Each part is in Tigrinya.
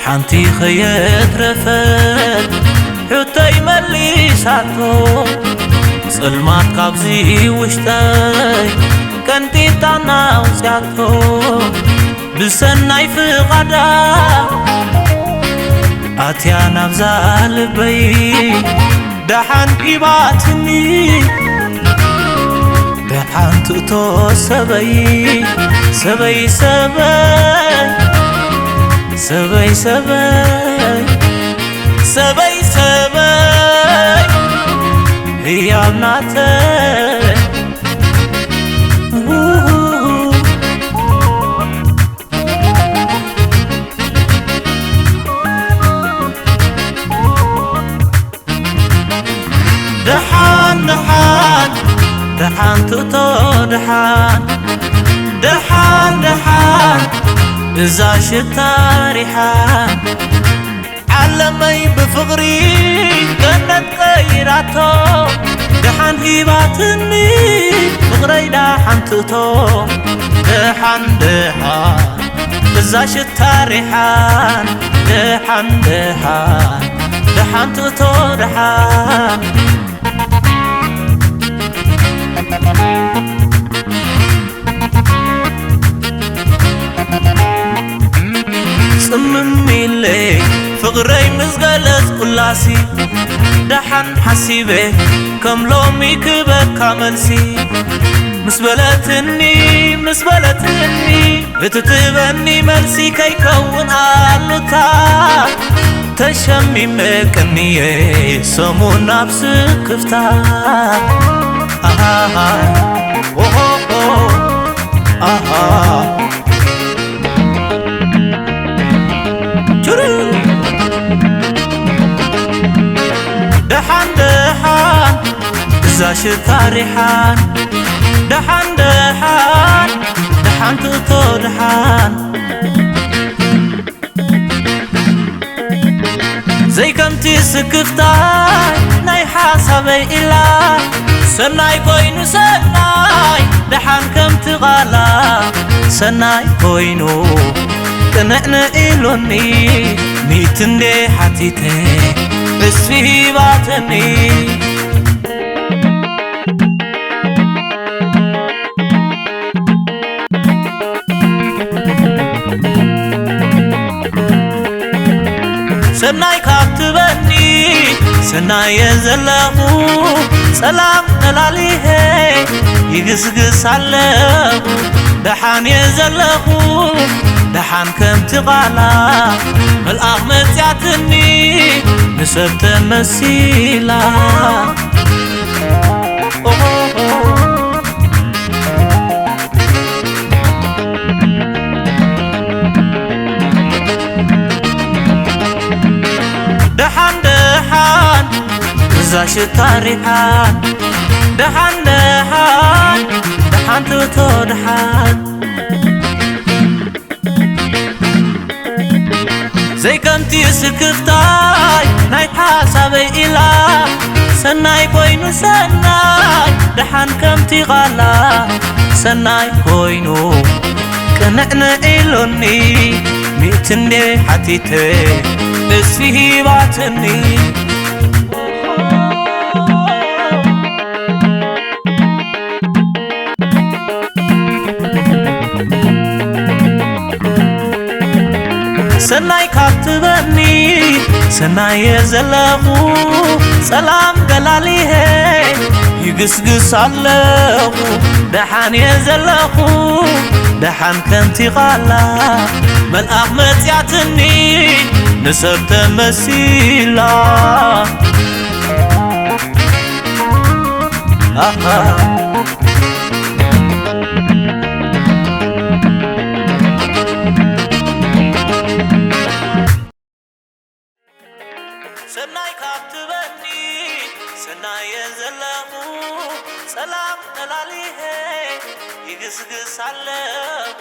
ሓንቲ ኸየትረፈት ሕቶይ መሊሳቶ፣ ጽልማት ካብዚ ውሽጠይ ቀንጢጣና ኣውጽያቶ። ብሰናይ ፍቓዳ ኣትያ ናብዛ ልበይ፣ ደሓን ሂባትኒ። ደሓን ትእቶ ሰበይ፣ ሰበይ፣ ሰበይ፣ ሰበይ፣ ሰበይ፣ ሰበይ፣ ሰበይ፣ ህያብ ናተይ። ደሓን፣ ደሓን፣ ደሓን ትእቶ፣ ደሓን፣ ደሓን፣ ደሓን፣ እዛ ሽታ ሪሓን፣ ዓለመይ ብፍቕሪ ገነት ቀይራቶ። ደሓን ሂባትኒ ፍቕረይ፣ ደሓን ትእቶ፣ ደሓን፣ ደሓን፣ እዛ ሽታ ሪሓን፣ ደሓን፣ ደሓን፣ ደሓን ትእቶ፣ ደሓን። ጽምም ኢለ ፍቕረይ ምስ ገለጽኩላሲ፣ ደሓን ሓሲበ ከም ሎሚ ክበካ መልሲ። ምስ በለትኒ፣ ምስ በለትኒ፣ እቲ ትበኒ መልሲ ከይከውን ኣሉታ። ተሸሚመ ቅንየ ሰሙን ኣብ ስክፍታ። ኣሃ፣ ኦሆ፣ ኣሃ። ቹሩ። ደሓን፣ ደሓን፣ እዛ ሽታ ሪሓን። ደሓን፣ ደሓን፣ ደሓን ትእቶ፣ ደሓን። ዘይከምቲ ስክፍታይ ናይ ሓሳበይ ኢላ፣ ሰናይ ኮይኑ ሰናይ፣ ደሓን ከምቲ ቓላ ሰናይ ኮይኑ፣ ቅንዕንዕ ኢሉኒ፣ ሚእቲ እንዴ ሓቲተ ዕስቢ ሂባትኒ። ሰናይ ካብ ትበኒ፣ ሰናየ ዘለኹ፣ ጸላም ተላሊሄ ይግስግስ ኣለኹ። ደሓንየ ዘለኹ፣ ደሓን ከምቲ ቓላ፣ መልኣኽ መጽያትኒ፣ ንሰብ ተመሲላ። ኦሆ። ደሓን፣ ደሓን፣ እዛ ሽታ ሪሓን። ደሓን፣ ደሓን፣ ደሓን ትእቶ ደሓን። ዘይከምቲ ስክፍታይ ናይ ሓሳበይ ኢላ፣ ሰናይ ኮይኑ ሰናይ፣ ደሓን ከምቲ ቓላ ሰናይ ኮይኑ፣ ቅንዕንዕ ኢሉኒ፣ ሚእቲ እንዴ ሓቲተ፣ እስፊ ሂባትኒ። ሰናይ ካብ ትበኒ፣ ሰናየ ዘለኹ፣ ጸላም ገላሊሄ፣ ይግስግስ ኣለኹ፣ ደሓንየ ዘለኹ፣ ደሓን ከምቲ ቓላ፣ መልኣኽ መጽያትኒ፣ ንሰብ ተመሲላ። ኣሃ። ሰናይ ካብ ትበኒ፣ ሰናየ ዘለኹ፣ ጸላም ተላሊሄ፣ ይግስግስ ኣለኹ፣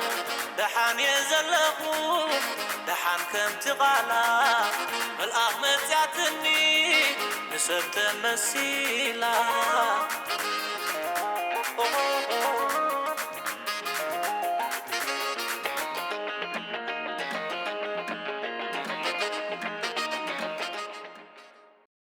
ደሓንየ ዘለኹ፣ ደሓን ከምቲ ቓላ፣ መልኣኽ መጽያትኒ፣ ንሰብ ተመሲላ።